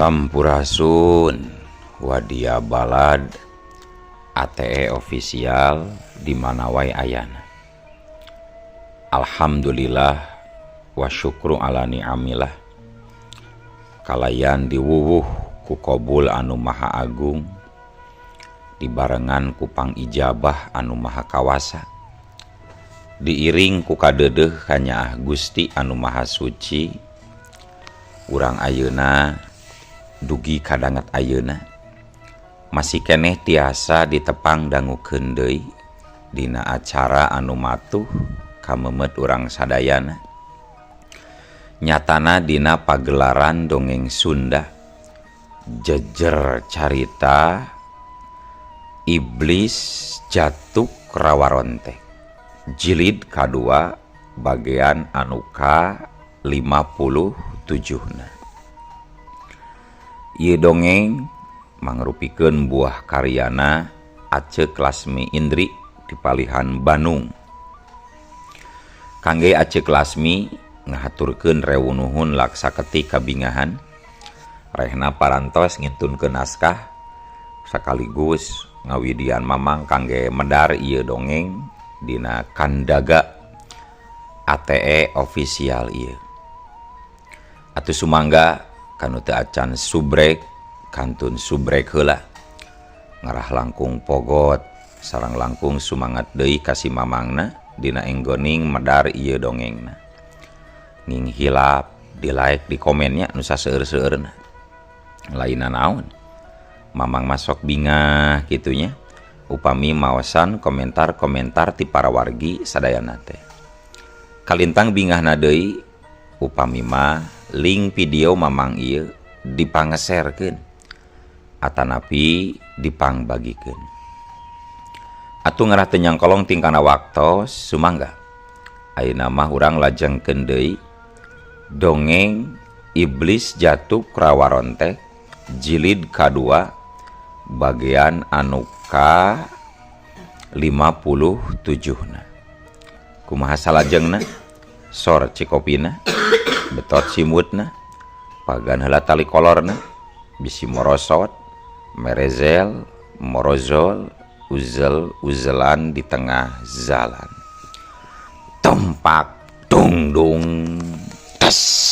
Sampurasun Wadia Balad ATE official di mana wae ayana. Alhamdulillah wa syukru ala ni'amillah. Kalayan diwuwuh ku qabul anu maha agung, dibarengan ku pangijabah anu maha kawasa, diiring ku kadeudeuh kanyaah Gusti anu maha suci. Urang ayeuna dugi kadanget ayeuna masih keneh tiasa ditepang dangukeun deui dina acara anu matuh kamemet urang sadayana, nyatana dina pagelaran dongeng Sunda jejer carita Iblis Jatuk Rawarontek jilid kadua bagian anu ka 57 na. Ieu dongeng mangrupikeun buah karyana Aceuk Lasmi Indri di Palihan Bandung. Kangge Aceuk Lasmi ngahaturkeun rewu nuhun laksa ketik kabingahan rehna parantos ngintunkeun naskah sekaligus ngawidian Mamang kangge medar ieu dongeng dina kandaga ATE official ieu. Atuh sumangga kanu teu acan subrek kantun subrek heula, ngarah langkung pogot sareng langkung sumangat deui ka si Mamangna dina enggoning medar ieu dongengna. Ning hilap di like di komennya nu saseueur-seueurna. Lainna naon Mamang masok bingah kitunya upami maosan komentar-komentar ti para wargi sadayana teh. Kalintang bingahna deui upami mah link video Mamang ieu dipangeserkeun atanapi dipangbagikeun. Atuh ngarah teu nyangkolong tingkana waktos sumangga. Ayeuna mah urang lajengkeun deui dongeng Iblis Jatuk Rawarontek jilid kadua bagian anu ka 57 na. Kumaha salajengna? Sor cikopina, betot simutna, pagan heula tali kolorna, bisi morosot, merezel, morozol, uzel uzelan di tengah jalan. Tumpak dungdung tes.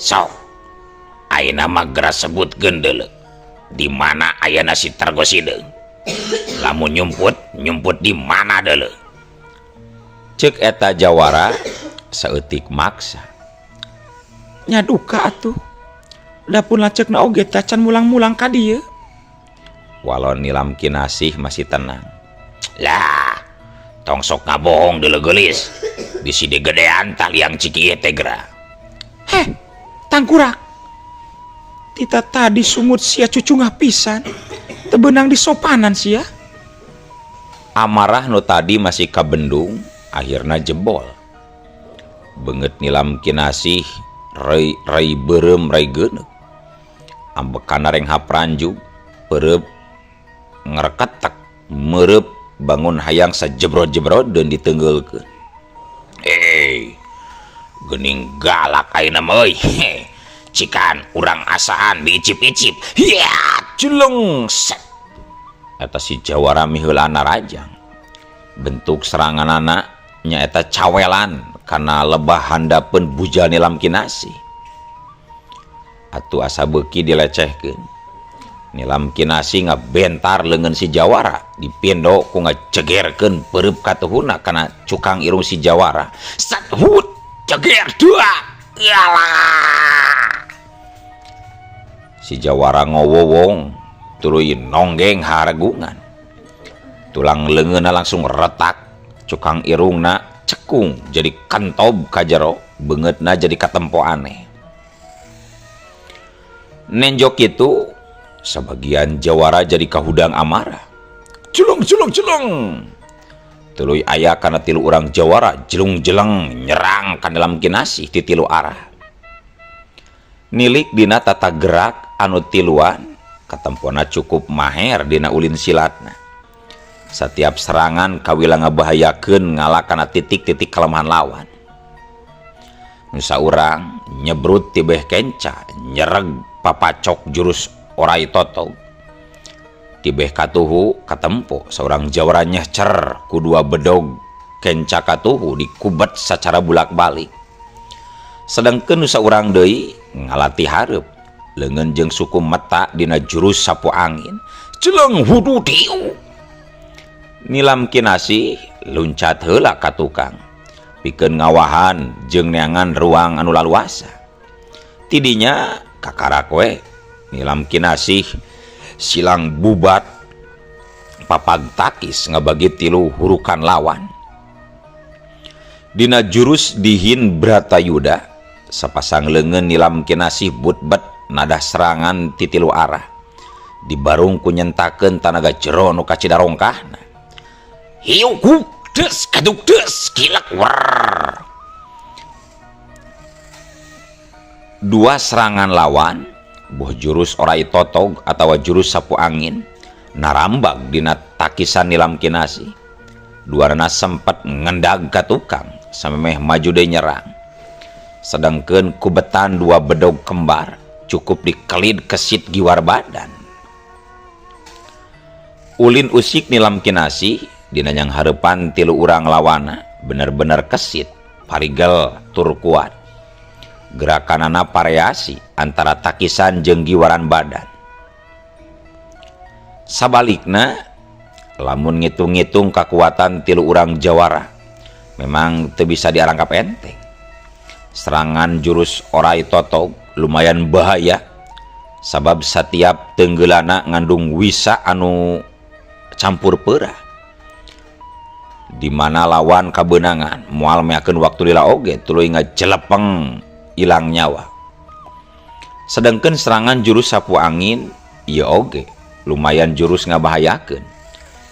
Sok ayeuna mah geura sebutkeun deuleu di mana ayana si Targo Sideung. Lamun nyumput, nyumput di mana deuleu? Ceuk eta jawara saeutik maksa. Nya duka atuh. Da pun lanceukna oge teh can mulang-mulang ka dieu. Walon Nilam Kinasih masih tenang. Lah, tong sok ngabohong deuleu geulis. Bisi digedean tah liang ciki ieu teh geura. Heh, tangkurak. Tita tadi sungut sia cucungah pisan. Teu beunang disopanan sia. Amarah nu tadi masih kabendung akhirna jebol. Beungeut Nilam Kinasih rei rei beureum rei geuneuk. Ambekana renghap ranjug, peureup ngreketek, meureup bangun hayang sajebrot-jebrot deun diteunggeulkeun. Geuning galak ayeuna mah euy. Cikan urang asaan diicip-icip. Hiya, culung set. Eta si jawara miheulana rajang. Bentuk seranganana nyaeta cawelan kana lebah handapeun bujal Nilam Kinasih. Atuh asa beuki dilecehkeun. Nilam Kinasih ngabentar leungeun si jawara, dipindo ku ngajegerkeun peureub katuhuna kana cukang irung si jawara. Sat hut jeger dua. Yalah. Si jawara ngowowong tuluy nonggeng haragungan. Tulang leungeunna langsung retak, cukang irungna cekung jadi kentob ka jero, beungeutna jadi katempo aneh. Nenjok itu sebagian jawara jadi kahudang amarah. Jeleng jeleng jeleng. Tuluy aya kana tilu urang jawara jelung jeleng nyerang ka Nilam Kinasih ti tilu arah. Nilik dina tata gerak anu tiluan katempona cukup maher dina ulin silatna. Setiap serangan kawila ngabahayakeun ngala kana titik-titik kelemahan lawan. Nu saurang nyebrut tibeh kenca nyereg papacok jurus orai totog. Tibeh katuhu katempo seorang jawara nyehcer ku dua bedog kenca katuhu dikubet secara bulak-balik. Sedangkeun nu saurang deui ngalati hareup leungeun jeung suku meta dina jurus sapu angin. Jeleng hudu diu. Nilam Kinasih luncat heula ka tukang pikeun ngawahan jeung neangan ruang anu laluasa. Tidinya kakarak we Nilam Kinasih silang bubat papag takis ngabagi tilu hurukan lawan. Dina jurus dihin Bratayuda sapasang leungeun Nilam Kinasih butbet nadah serangan ti tilu arah dibarung ku nyentakeun tanaga jero nu kacida rongkahna. Hiu des kaduk des kilak wer. Dua serangan lawan buh jurus orai totog atawa jurus sapu angin narambag dina takisan Nilam Kinasih. Duarana sempet ngendag ka tukang samemeh maju deui nyerang. Sedangkeun kubetan dua bedog kembar cukup dikelid kesit giwar badan. Ulin usik Nilam Kinasih dina nyang hareupan tilu urang lawana bener-bener kesit parigel tur kuat. Gerakanana variasi antara takisan jeung giwaran badan. Sabalikna lamun ngitung-ngitung kakuatan tilu urang jawara memang teu bisa diarangkap enteng. Serangan jurus orai totog lumayan bahaya sabab satiap tenggeulana ngandung wisa anu campur peurah. Di mana lawan kabeunangan moal meakeun waktu lila oge tuluy ngajelepeng ilang nyawa. Sedangkan serangan jurus sapu angin ieu oge lumayan jurus ngabahayakeun.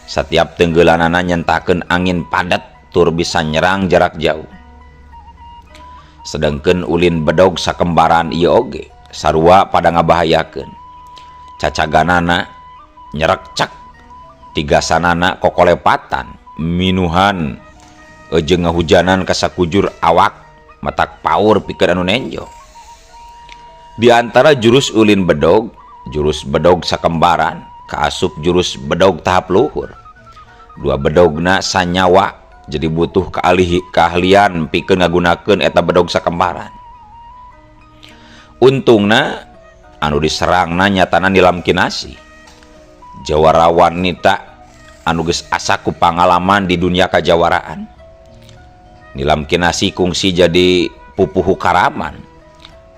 Setiap tenggelanana nyentakeun angin padat tur bisa nyerang jarak jauh. Sedangkan ulin bedog sakembaran ieu oge sarua pada ngabahayakeun. Cacaganana nyerekcek, tigasanana kokolepatan, minuhan jeung ngahujanan kasakujur awak matak paur pikeun anu nenjo. Di antara jurus ulin bedog, jurus bedog sakembaran kaasup jurus bedog tahap luhur. Dua bedogna sanyawa jadi butuh keahlian pikeun ngagunakeun eta bedog sakembaran. Untungna anu diserangna nyatana Nilam Kinasih, jawara wanita anu geus asa ku pangalaman di dunia kajawaraan. Nilam Kinasih kungsi jadi pupuhu karaman,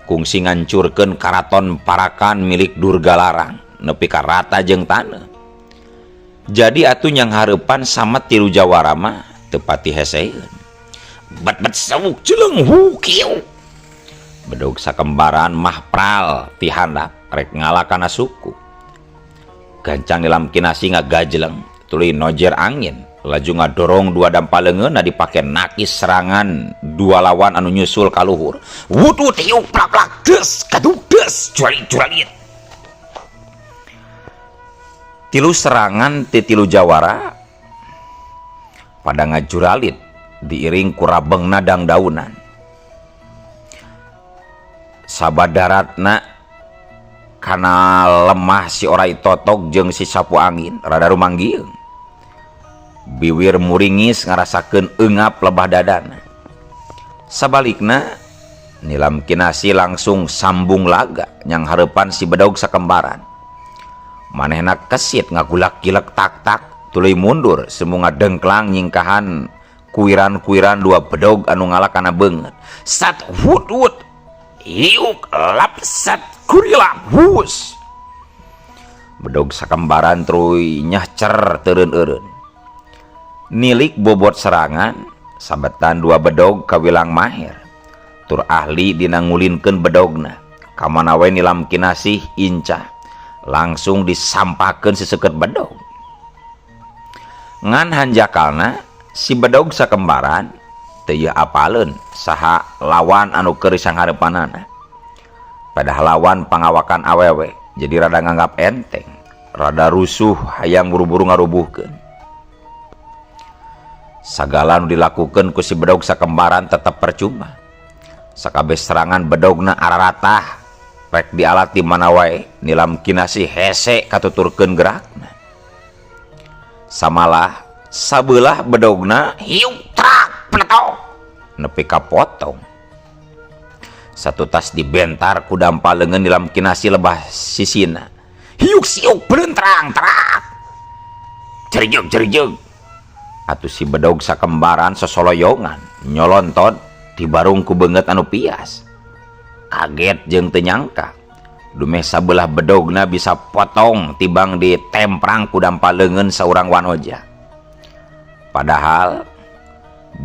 kungsi ngancurkeun karaton Parakan milik Durga Larang nepi ka rata jeung taneuh. Jadi atuh nyang hareupan sama tilu jawara mah teu pati heseeun. Bet-bet sawuk jeleng hu kieu. Bedog sakembaran mah pral ti handap rek ngala kana suku. Gancang Nilam Kinasih ngagajeleng tuluy nojer angin laju ngadorong dua dampa leungeunna dipake nakis serangan dua lawan anu nyusul ka luhur. Wutu tiuk plak-plak des kaduk des jualit-jualit. Tilu serangan ti tilu jawara pada ngajuralit diiring ku rabengna dangdaunan. Sabadaratna kana lemah si orai totog jeung si sapu angin rada rumanggieung. Biwir muringis ngarasakeun eungap lebah dadana. Sabalikna Nilam Kinasih langsung sambung laga nyang hareupan si bedog sakembaran. Manehna kesit ngagulak-gilek tak-tak tuluy mundur semu ngadengklang nyingkahan kuiran-kuiran dua bedog anu ngala kana beungeut. Sat wut wut hiuk lap sat kurilap hus. Bedog sakembaran tuluy nyahcer teureun-eureun. Nilik bobot serangan sabetan dua bedog kawilang maher tur ahli dina ngulinkeun bedogna. Kamana we Nilam Kinasih incah langsung disampakeun seseukeut bedog. Ngan hanjakalna si bedog sakembaran teu ieu apaleun saha lawan anu keur sanghareupanana. Padahal lawan pangawakan awewe jadi rada nganggap enteng, rada rusuh hayang buru-buru ngarubuhkeun. Sagala nu dilakukeun ku si bedog sakembaran tetep percuma. Sakabeh serangan bedogna araratah rek dialat di mana wae Nilam Kinasih hese katuturkeun gerakna. Samalah sabelah bedogna hiuk trak penetok nepi ka potong. Satu tas dibentar ku dampa leungeun Nilam Kinasih lebah sisina. Hiuk siuk belentrang trak. Jerijeug jerijeug. Atuh si bedog sakembaran sosoloyongan nyolontot dibarung ku beungeut anu pias. Kaget jeung teu nyangka. Dumeh sabelah bedogna bisa potong tibang ditemprang ku dampa leungeun saurang wanoja. Padahal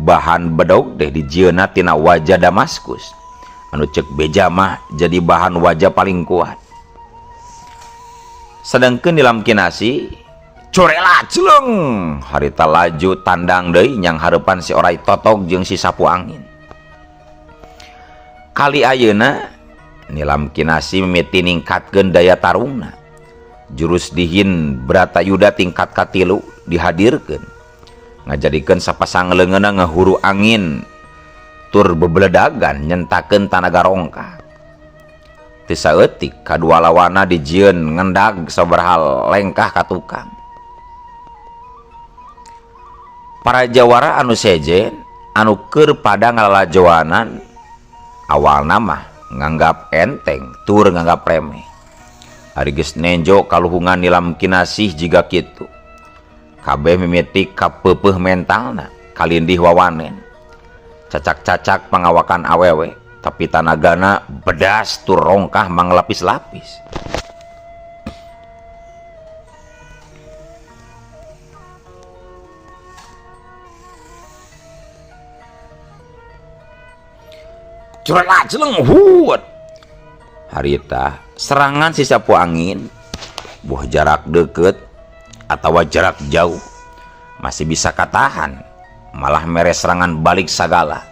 bahan bedog teh dijieunna tina waja Damaskus. Anu cek beja mah jadi bahan waja paling kuat. Sedangkeun Nilam Kinasih corela celeng harita laju tandang deui nyang hareupan si orai totog jeung si sapu angin. Kali ayeuna Nilam Kinasih mimiti ningkatkeun daya tarungna. Jurus dihin Bratayuda tingkat katilu dihadirkeun. Ngajadikeun sapasang leungeunna ngahuru angin tur bebeledagan nyentakeun tanaga rongka. Teu saeutik kadua lawana dijieun ngendag sabaraha lengkah ka tukang. Para jawara anu sejen anu keur pada ngalalajoanan awalna mah nganggap enteng tur nganggap remeh. Ari geus nenjo kaluhungan Nilam Kinasih jiga kitu. Kabeh mimiti kapeupeuh mentalna kalindih wawanen. Cacak-cacak pangawakan awewe tapi tanagana bedas tur rongkah manglapis-lapis. Curela jeleng huut. Harita serangan si sapu angin buah jarak deket atawa jarak jauh masih bisa katahan, malah mere serangan balik sagala.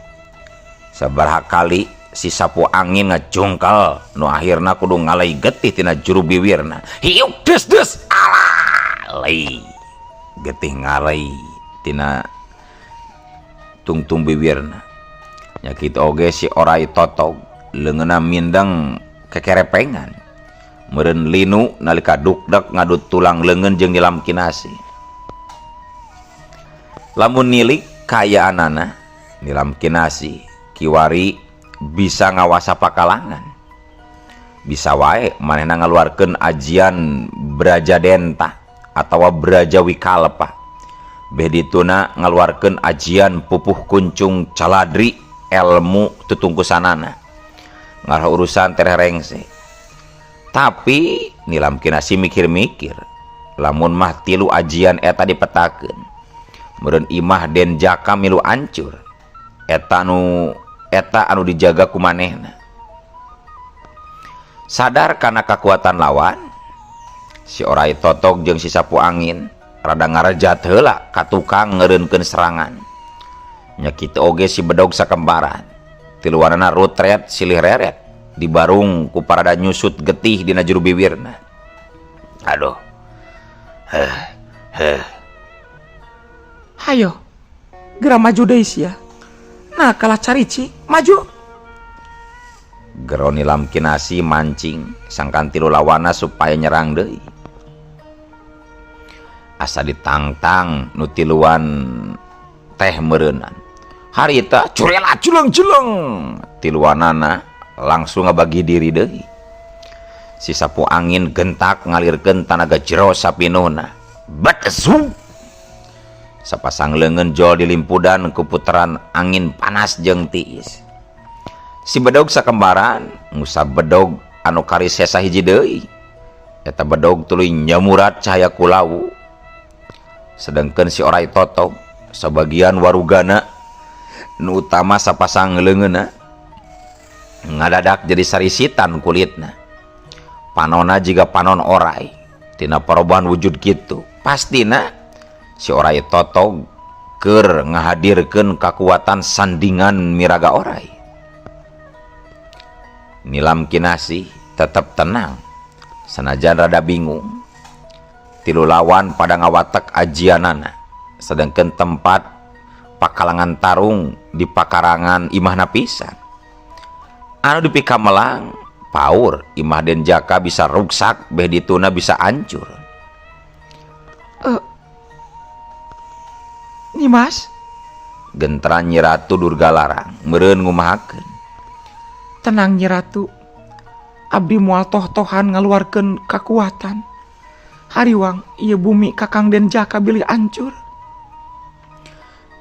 Sabaraha kali si sapu angin ngajungkal nu akhirna kudu ngalai getih tina juru biwirna. Hiuk des des alah lei getih ngalai tina tungtung biwirna. Nyakit oge si orai totog leungeunna mindeng kekerepengan meureun linu nalika dukdek ngadut tulang leungeun jeung Nilam Kinasih. Lamun nilik kaayaanana Nilam Kinasih kiwari bisa ngawasa pakalangan. Bisa wae manehna ngaluarkeun ajian Braja Denta atawa Braja Wikalpa. Beh dituna ngaluarkeun ajian Pupuh Kuncung Caladri ilmu tutungkusanana. Ngarah urusan tererengse. Tapi Nilam Kinasih mikir-mikir lamun mah tilu ajian eta dipetakeun meureun imah Den Jaka milu ancur. Eta anu dijaga ku manehna. Sadar kana kakuatan lawan si orai totog jeung si sapu angin rada ngarejat heula ka tukang ngeureunkeun serangan. Nya kitu oge si bedog sakembaran. Tiluanana rutret silih reret dibarung ku parada nyusut getih dina juru biwirna. Aduh. Heh, heh. Hayo, geura maju deui sia. Nah, kalah carici, maju. Gero Nilam Kinasih mancing sangkan tilu lawana supaya nyerang deui. Asa ditangtang nu tiluan teh meureunan. Harita curela culeng-culeng tiluanana langsung ngabagi diri deui. Si sapu angin gentak ngalirkeun tanaga jero sapinuhna. Betezung. Sapasang leungeun jol dilimpudan ku puteran angin panas jeung tiis. Si bedog sakembaran ngusap bedog anu karis sesa hiji deui. Eta bedog tuluy nyamurat cahaya kulawu. Sedengkeun si orai totog sabagian warugana nu utama sapasang leungeunna ngadadak jadi sarisitan kulitna. Panona jiga panon orai tina perubahan wujud kitu. Pastina Si orai totog keur ngahadirkeun kakuatan sandingan miraga orai. Nilam Kinasih tetep tenang sanajan rada bingung. Tilu lawan pada ngawatek ajianana, sedangkan tempat pakalangan tarung di pakarangan imahna pisan. Anu dipikamelang paur imah Den Jaka bisa ruksak, beh dituna bisa hancur. Nyimas, genteran Nyi Ratu Durgalarang meureun ngumahakeun. Tenang Nyi Ratu, abdi moal toh-tohan ngaluarkeun kakuatan. Hariwang ieu bumi Kakang Den Jaka bilih hancur.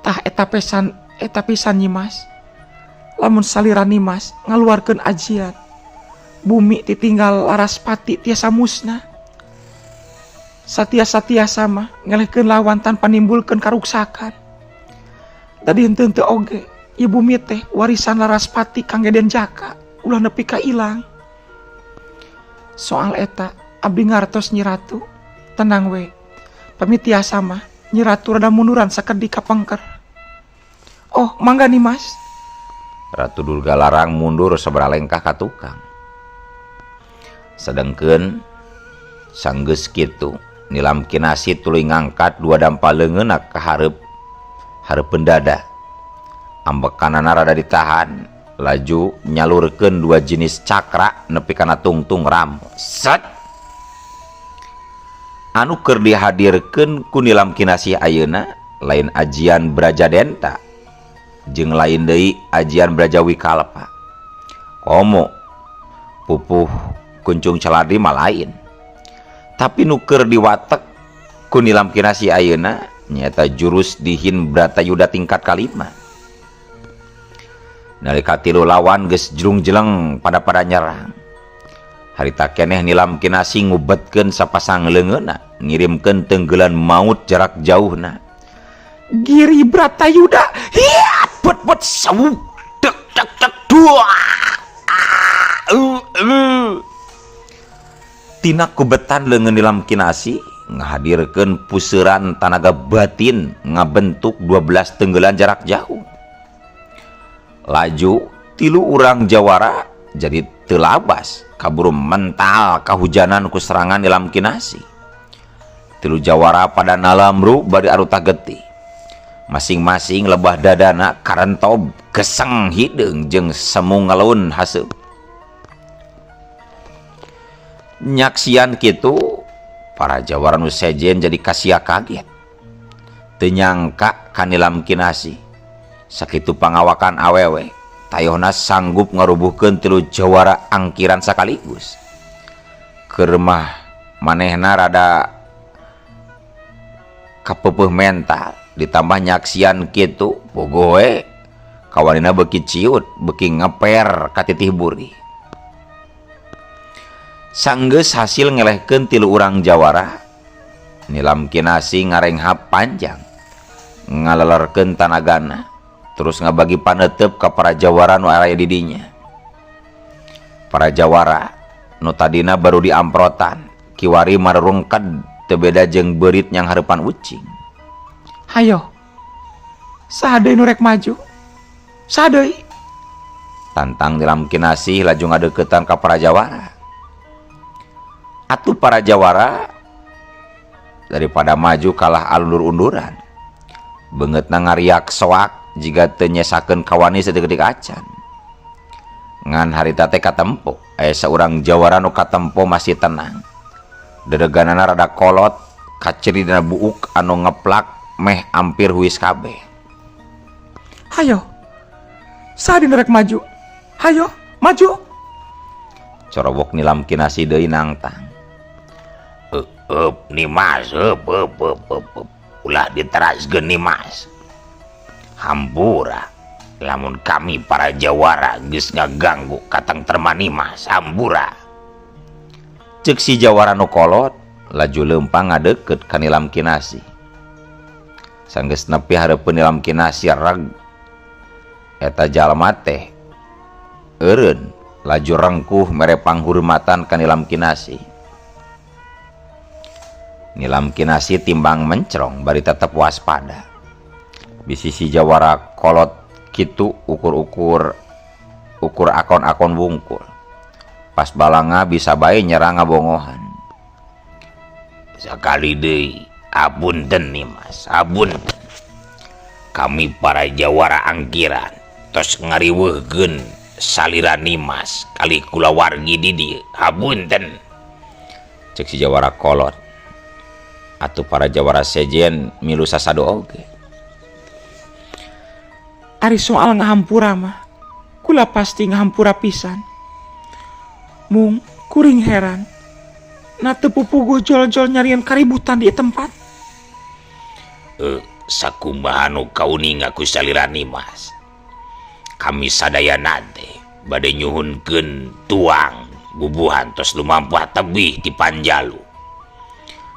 Tah eta pisan Nyimas. Lamun salira Nimas ngaluarkeun ajian, bumi titinggal Laraspati tiasa musnah. Satia-satia mah ngelehkeun lawan tanpa nimbulkeun karuksakan. Tadi henteu teu oge, ieu bumi teh warisan Laraspati kangge Den Jaka, ulah nepi ka ilang. Soal eta abdi ngartos Nyi Ratu, tenang we. Pami tiasa mah Nyi Ratu rada munduran sakedik ka pengker. Oh, mangga Nimas. Ratu Durgalarang mundur sabaraha lengkah ka tukang. Sedengkeun sanggeus kitu, Nilam Kinasih tuluy ngangkat dua dampa leungeunna ka hareup hareupeun dada. Ambekanana rada ditahan, laju nyalurkeun dua jenis cakra nepi kana tungtung ramo. Set. Anu keur dihadirkeun ku Nilam Kinasih ayeuna lain ajian Brajadenta jeung lain deui ajian Braja Wikalpa. Komo pupuh kuncung caladi mah lain. Tapi nu keur diwatek ku Nilam Kinasih ayeuna nyaeta jurus Dihin Bratayuda tingkat kalima. Nalika tilu lawan geus jelung-jeleng pada-pada nyerang. Harita keneh Nilam Kinasih ngubetkeun sapasang leungeunna, ngirimkeun tenggelan maut jarak jauhna. Giri Bratayuda, hiat bet bet sawuk dek dek dek dua. Tina kubetan leungeun Nilam Kinasih ngahadirkeun puseran tanaga batin ngabentuk 12 tenggelan jarak jauh. Laju tilu urang jawara jadi telabas kaburu mental kahujanan ku serangan Nilam Kinasih. Tilu jawara pada nalamru bari aruta getih. Masing-masing lebah dadana karentob geseng hideung jeung semu ngalun haseup. Nyaksian kitu para jawara nu sejen jadi kasia kaget. Teu nyangka ka Nilam Kinasih sakitu pangawakan awewe tayohna sanggup ngarubuhkeun tilu jawara angkiran sakaligus. Keur mah manehna rada kapeupeih mental ditambah nyaksian kitu bogoh we kawanina beuki ciut beuki ngeper ka titih buri. Sanggeus hasil ngelehkeun tilu urang jawara, Nilam Kinasih ngarenghap panjang ngalelerkeun tanagana terus ngabagi panetep ka para jawara nu aya di dinya. Para jawara nu tadina baru diamprotan kiwari marurungked teu beda jeung beurit yang hareupan ucing. Hayo, saha deui nu rek maju? Saha deui? Tantang Nilam Kinasih laju ngadeuketan ka para jawara. Atuh para jawara daripada maju kalah alundur-unduran. Beungeutna ngariak soak jiga teu nyesakeun kawani sadetik acan. Ngan harita teh katempo, aya saurang jawara nu katempo masih tenang. Dedeganana rada kolot, kaciri dina buuk anu ngeplak meh ampir huis kabeh. Hayo, saha nu rek maju? Hayo, maju. Corobok Nilam Kinasih deui nangtang. Eup Nimas, eup eup eup eup. Ulah diteraskeun Nimas. Hampura lamun kami para jawara geus ngaganggu katengtreman Nimas, hampura. Ceuk si jawara nu kolot laju leumpang ngadeukeut ka Nilam Kinasih. Sanggeus nepi hareupeun Nilam Kinasih reg eta jalma teh eureun laju rengkuh mere panghurmatan ka Nilam Kinasih. Nilam Kinasih timbang mencrong bari tetep waspada. Bisi si jawara kolot kitu ukur-ukur ukur akon-akon wungkul. Pas balanga bisa bae nyerang ngabongohan. Sakali deui apunten nih Mas, apunten. Kami para jawara angkiran tos ngariweuhkeun salira Nimas kali kulawargi di dieu. Hapunten. Cek si jawara kolot. Atuh para jawara sejen milu sasadu oge. Ari soal ngahampura mah, kula pasti ngahampura pisan. Mung kuring heran. Na teu pupuguh jol-jol nyarian kaributan di tempat. Sakumaha nu kauninga ku salira Nimas. Kami sadayana teh bade nyuhunkeun tuang bubuhan tos lumampah tebih ti Panjalu.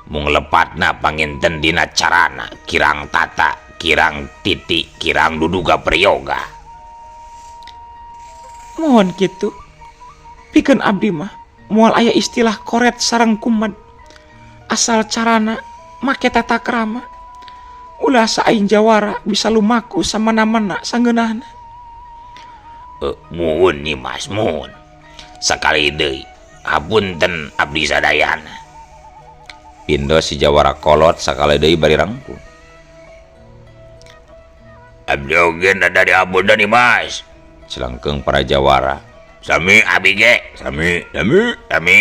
Mung lepatna panginten dina carana kirang tata, kirang titi, kirang duduga priyoga. Mohon kitu. Pikeun abdi mah moal aya istilah koret sareng kumed. Asal carana make tata krama. Ulah saaing jawara bisa lumaku samana-mana sangeunahna. Muhun Nyimas, muhun. Sakali deui hapunten abdi sadayana. Pindo si jawara kolot sakali deui bari rengkun. Abdi oge rada dihapunten Nyimas. Celengkeung para jawara. Sami abi ge, sami, sami, sami.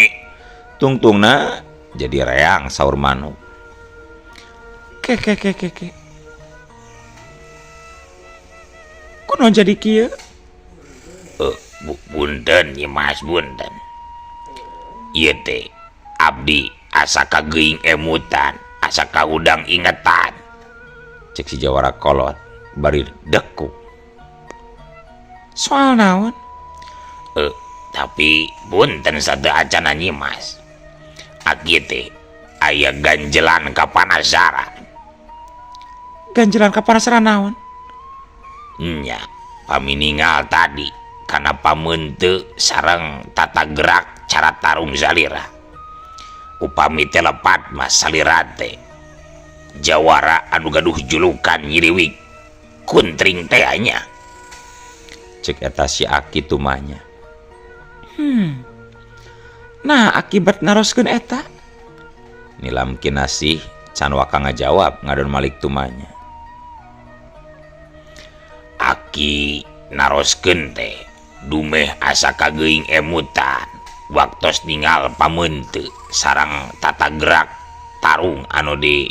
Tungtungna jadi reang saur manuk. Ke ke ke ke ke. Kunaon jadi kieu? Punten Nyimas, punten. Ieu teh abdi asa kageuing emutan, asa kahudang ingetan. Cek si jawara kolot bari dekuk. Soal naon? Tapi punten sateu acana Nyimas. Aki teh aya ganjelan kapanasaran. Ganjelan kapanasaran naon? Nya, paminingal tadi kana pameunte sareng tata gerak cara tarung salira. Upami teh lepat mah salira teh jawara anu gaduh julukan Nyiriwik Kuntring teh nya. Cek eta si Aki tumanya. Nah, akibat naroskeun eta? Nilam Kinasih can waka ngajawab ngadon malik tumanya. Aki naroskeun teh dumeh asa kageuing emutan waktos ningal pameunte sareng tata gerak tarung anu di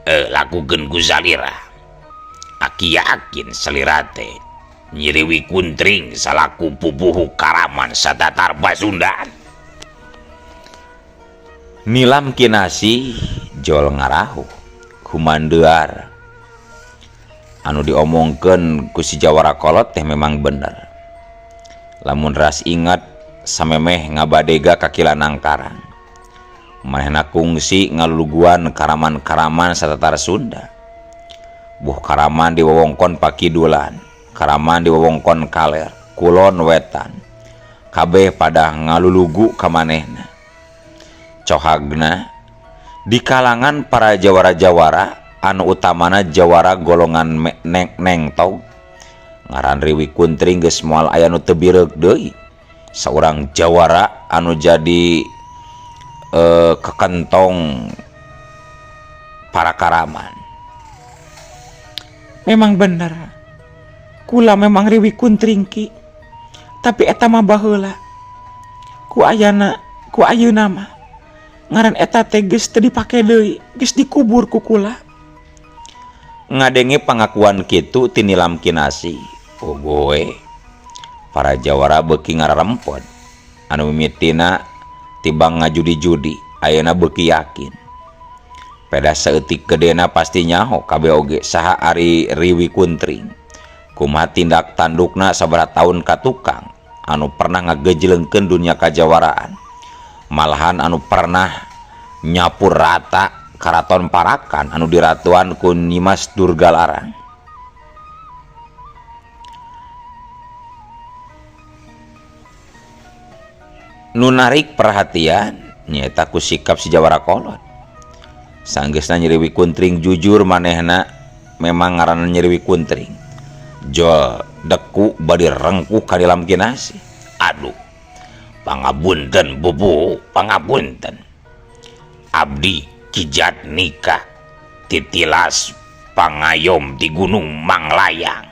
lakukeun ku salira. Aki yakin salira teh Nyiriwi Kuntring salaku pupuhu karaman satatar Pasundan. Nilam Kinasih jol ngarahu humandear anu diomongkeun ku si jawara kolot teh memang bener. Lamun ras ingat samemeh ngabadega kakilanangkaran. Manehna kungsi ngaluluguan karaman-karaman satatar Sunda. Buh karaman di wewengkon Pakidulan, karaman di wewengkon kaler, kulon wetan. Kabeh pada ngalulugu ka manehna. Cohagna di kalangan para jawara-jawara anu utamana jawara golongan neng tog ngaran Riwi Kuntring geus moal aya nu teu bireuk deui. Saurang jawara anu jadi kekentong para karaman. Memang bener. Kula memang Riwi Kuntring ki. Tapi eta mah baheula. Ku ayana, ku ayeuna mah ngaran eta teh geus teu dipake deui, geus dikubur ku kula. Ngadenge pangakuan kitu ti Nilam Kinasih. Ogoe para jawara beuki ngararempod. Anu mimitina tibang ngajudi-judi, ayeuna beuki yakin. Peda saeutik gedena pasti nyaho kabeh oge saha ari Riwi Kuntring. Kumaha tindak tandukna sabaraha taun ka tukang anu pernah ngagejlengkeun dunia kajawaraan. Malahan anu pernah nyapu rata karaton Parakan anu diratuan ku Nyimas Durgalarang. Nu narik perhatian nyaeta ku sikap si jawara kolot. Sanggeusna Nyi Riwi Kuntring jujur manehna memang ngaranna Nyi Riwi Kuntring. Jol deku bari rengkuh ka Nilam Kinasih. Aduh, pangabunten bubu, pangabunten. Abdi Ki Jatnika titilas pangayom di Gunung Manglayang.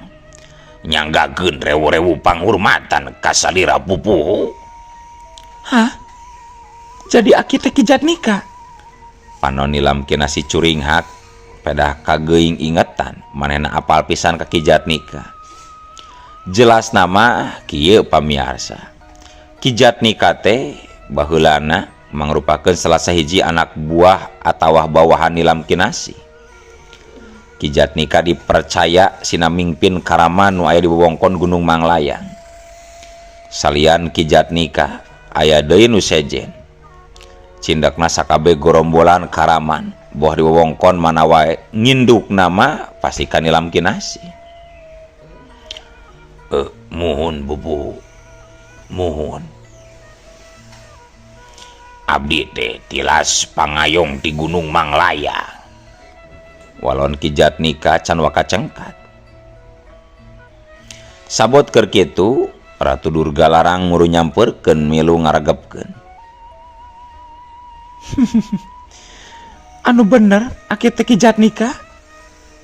Nyanggakeun rewu-rewu panghurmatan ka salira pupuhu. Hah? Jadi aki teh Ki Jatnika? Panon Nilam Kinasih curinghak pedah kageuing ingetan manehna apal pisan ka Ki Jatnika. Jelas nama kieu pamiarsa. Ki Jatnika teh baheulana mangrupakeun salah sahiji anak buah atawa bawahan Nilam Kinasih. Ki Jatnika dipercaya sina mingpin karaman nu aya di wewengkon Gunung Manglayang. Salian Ki Jatnika aya deui nu sejen. Cindekna sakabeh gorombolan karaman boh di wewengkon mana wae nginduk nama pasti ka Nilam Kinasih. Muhun bubu, muhun. Abdi teh tilas pangayong di Gunung Manglayang. Walon Ki Jatnika can waka cengkat. Sabot keur kitu Ratu Durga Larang muru nyampeurkeun milu ngaregepkeun. Anu bener aki teh Ki Jatnika?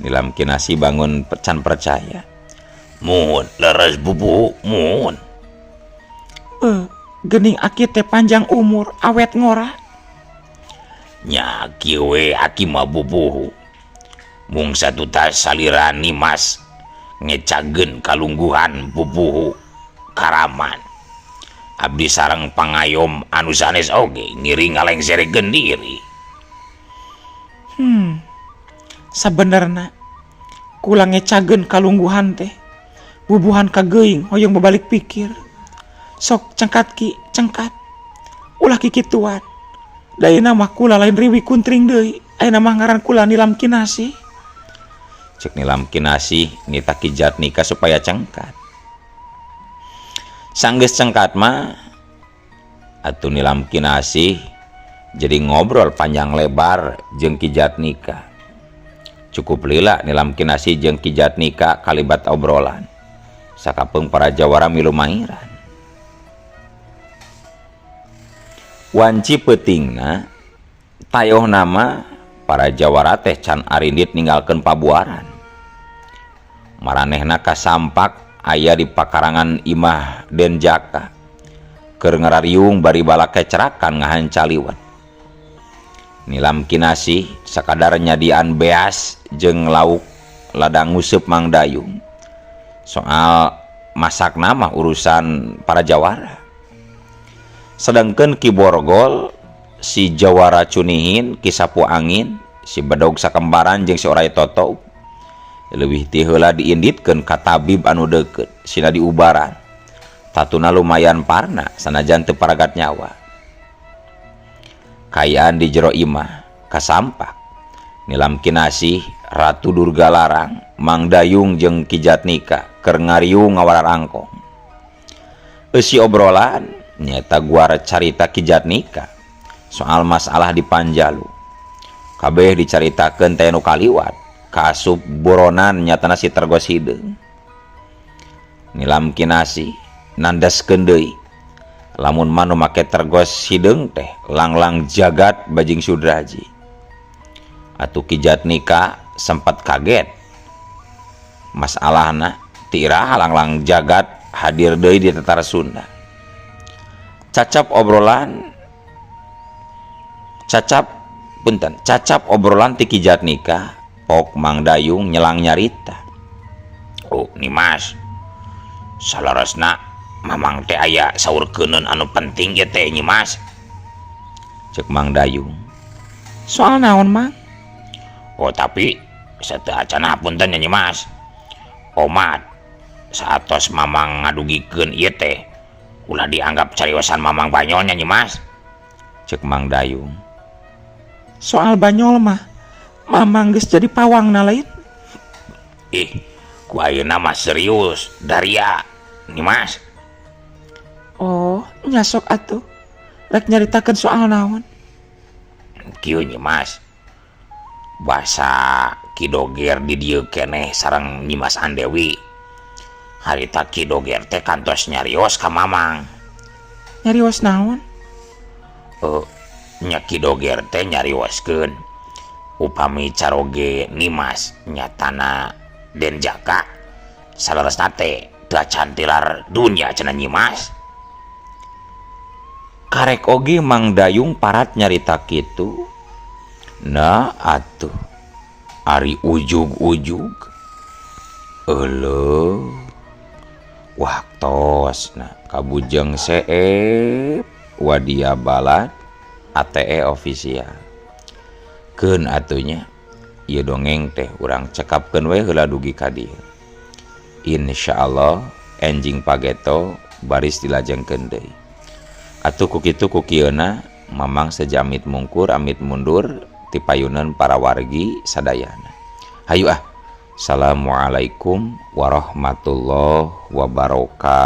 Nilam Kinasih bangun can percaya. Muhun leres bubu, muhun. Gening aki teh panjang umur awet ngora. Nya kieu we aki mah bubuhu. Mung satutas salira Nimas ngecageun kalungguhan pupuhu karaman. Abdi sareng pangayom anu sanes oge ngiring ngalengserekeun diri. Sabenerna kula ngecageun kalungguhan teh bubuhan kageuing hoyong babalik pikir. Sok cengkat ki, cengkat. Ulah kikituan. Da ayeuna mah kula lain Riwi Kuntring deui, ayeuna mah ngaran kula Nilam Kinasih. Cek Nilam Kinasih nita Ki Jatnika supaya cengkat. Sanggeus cengkat mah atuh Nilam Kinasih jadi ngobrol panjang lebar jeung Ki Jatnika. Cukup lila Nilam Kinasih jeung Ki Jatnika kalibat obrolan. Sakapeung para jawara milu mairan. Wanci peutingna tayoh nama para jawara teh can arindit ninggalkeun pabuaran. Maranehna kasampak aya di pakarangan imah Denjaka. Keur ngarariung bari balak kecerakan ngahancaliwat. Nilam Kinasih sakadar nyadian beas jeung lauk ladang nguseup Mang Dayung. Soal masak nama urusan para jawara. Sedangkan Ki Borgol, si Jawara Cunihin, Ki Sapu Angin, si Bedog Sakembaran jeung si Oray Toto leuwih ti heula diinditkeun ka tabib anu deukeut sina diubaran. Tatuna lumayan parna sanajan teu paragat nyawa. Kayaan di jero imah kasampak Nilam Kinasih, Ratu Durga Larang, Mang Dayung jeung Ki Jatnika keur ngariung ngawararangkong. Eusi obrolan nyaeta guar carita Ki Jatnika soal masalah di Panjalu. Kabeh dicaritakeun teh nu kaliwat, kaasup boronan nyatana si Tergos hideung. Nilam Kinasih nandaskeun deui lamun mah nu make Tergos hideung teh langlang jagat bajing Sudraji. Atuh Ki Jatnika sempat kaget. Masalahna ti iraha langlang jagat hadir deui di tatar Sunda. Cacap obrolan cacap punten cacap obrolan ti Ki Jatnika pok Mang Dayung nyelang nyarita. Oh Nimas, saleresna Mamang teh aya saurkeuneun anu penting ieu teh Nyimas. Cek Mang Dayung. Soal naon Mang? Oh tapi sateu acana punten nya Nyimas. Omat saatos Mamang ngadugikeun ieu teh ulah dianggap cariosan Mamang Banyol nya Nyimas. Cek Mang Dayung. Soal Banyol mah Mamang geus jadi pawangna lain. Ih, ku ayeuna mah serius daria Nyimas. Oh, nyasok atuh. Rek nyaritakeun soal naon? Kieu Nyimas. Basa Ki Doger di dieu keneh sareng Nyimas Andewi. Harita Ki Doger teh kantos nyarios ka Mamang. Nyarios naon? Nya Ki Doger teh nyarioskeun upami caroge Nimas nyatana Den Jaka saleresna teh teu acan tilar dunya cenah Nyimas. Karek oge Mang Dayung parat nyarita kitu. Nah atuh ari ujug-ujug euleuh waktosna kabujeng seep wadia balad ATE official keun atuh nya ieu dongeng teh urang cekapkeun we heula dugi ka dieu. Insyaallah enjing pageto baris dilajengkeun deui. Atuh ku kitu ku kieuna Mamang sejamit mungkur amit mundur ti payunan para wargi sadayana. Hayu ah. Assalamualaikum warahmatullahi wabarakatuh.